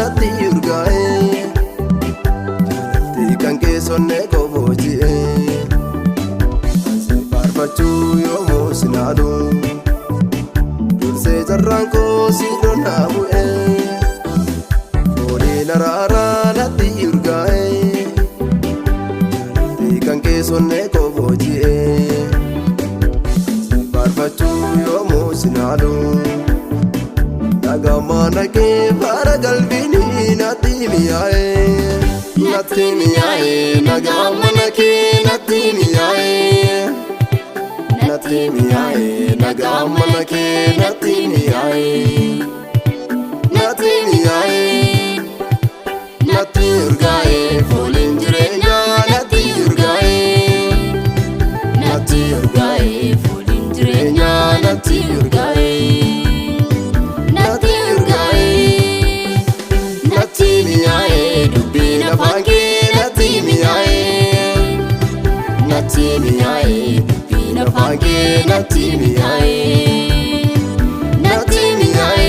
natti urgaa'e. Jaalalti kan keessonne koo booji'e. Ansi faarfachuu yoomuu sinaalu. Dursee carraan koo siirra naa bu'e. Fooliin araaraa natti urgaa'e. Jaalalti kan keessonne koo booji'e. Ansi faarfachuu yoomuu sinaalu. Nagaa kee faara galbiini natti mi'aaye. Natti mi'aaye nagaa mana kee natti mi'aaye. Natti mi'aaye nagaa mana kee natti mi'aaye. Natti mi'aaye. Natti urgaa'e fooliin jireenyaa natti urgaa'e. Natti urgaa'e fooliin jireenyaa natti urgaa'e. Natti urgaa'e. Natti mi'aaye dubbiin afaan kee natti mi'aaye. Natti mi'aaye dubbiin afaan kee natti mi'aaye. Natti mi'aaye.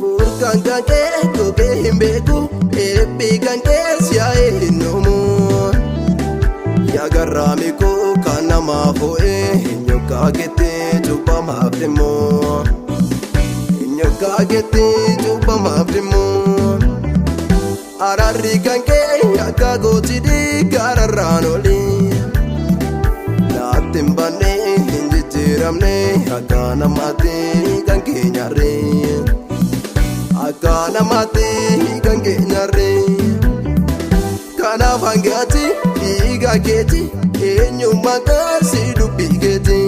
Burqaan kan kee gogee hin beeku eebbi kan kee si'aa'ee hin dhumu. Yaa garraami koo kan namaaf ho'ee eenyukaa keetti cuubbamaaf dhimmu. Eenyukaa keetti cuubbamaaf dhimmu. Araarri kan kee akka gootidhi gaararraan oli. Naatti hin banne hin jijjiiramne akka namaatti kan keenyarree. Akka namaatti kan keenyarree. Kanaaf hangaati dhiiga keeti eenyummaan kaasii dubbii keeti.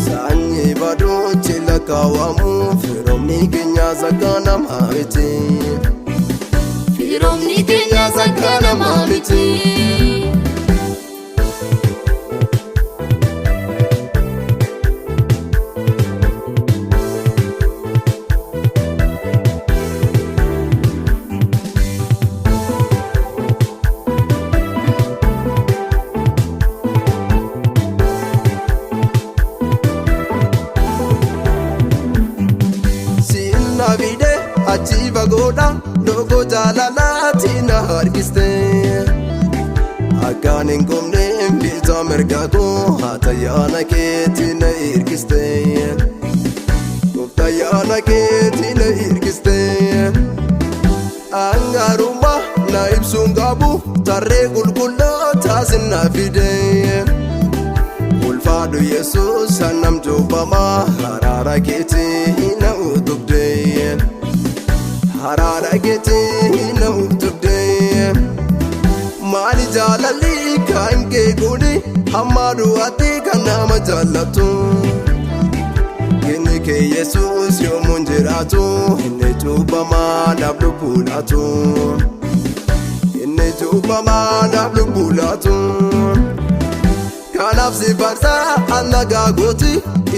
Sanyii baduutti lakkaawwamu firoomni keenyaas akka namaa miti. Firoomni keenyaas akka namaa miti. Siinna fide achi fagoodha logo jaalalaatti na harkiste. Akkaan hin qubne bitaa mirga koo haatayyaana keetti na hirkiste. Gooftaayyaana keetti na hirkiste. Angaarummaa na ibsuun qabu tarree qulqulloota sinna fide. Ulfaadhu Yesuus annam cubbamaa haraara keetti na utubde. Haraara keetti na utubde. Maali jaalalli kan kee kuni hamma du'aatti kan nama jaallatu. Inni kee Yesuus yoomuun jiraatu inni cubbamaa naaf lubbuu laatu. Inni cubbamaa naaf lubbuu laatu. Kanaaf si faarsaa annagaa gooti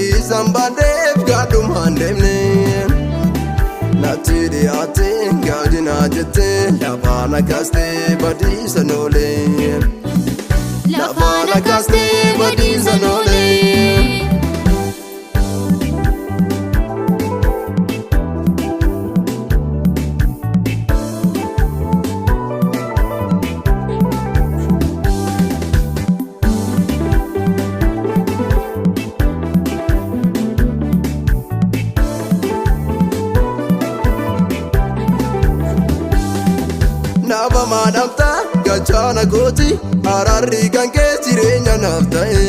isaan baadheef gaadhumaan deemne. Natti dhiyaate gaadinaa jettee lafaan akkaastee badiisa noolee. Lafaan akkaastee badiisa noolee. Nama maadhamta gachaana gooti araarri kan kee jireenya naaf ta'e.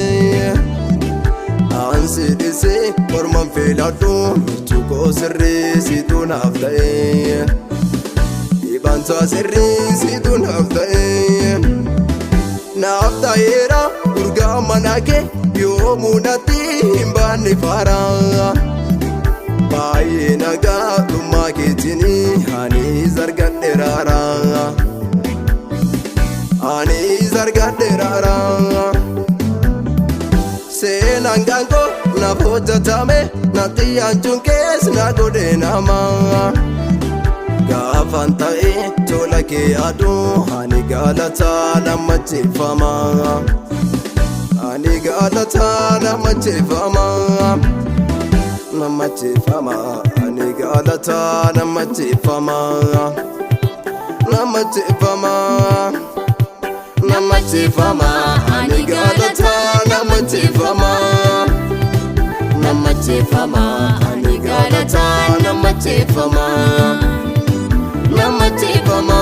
Ansi dhisee morman filadhu michuu koo sirrii situ naaf ta'e. Dhibansaa sirrii situ naaf ta'e. Naaf ta'eera urgaa mana kee yoomuu natti hin baanne faara. Baay'ee nagaa dhummaa keetiin ani zargadhe raara. Ani zargadhe raara. Daangaan koo naaf hojjetame natti yaachuun kees na godhe nama. Gaafan ta'e tola kee aduu ani galataa nammachiifama. Ani galataa nammachiifama. Nammachiifama ani galataa nammachiifama. Nammachiifama. Nammachiifama ani galataa nammachiifama. Nammachiifama ani galataa nammachiifama. Nammachiifama.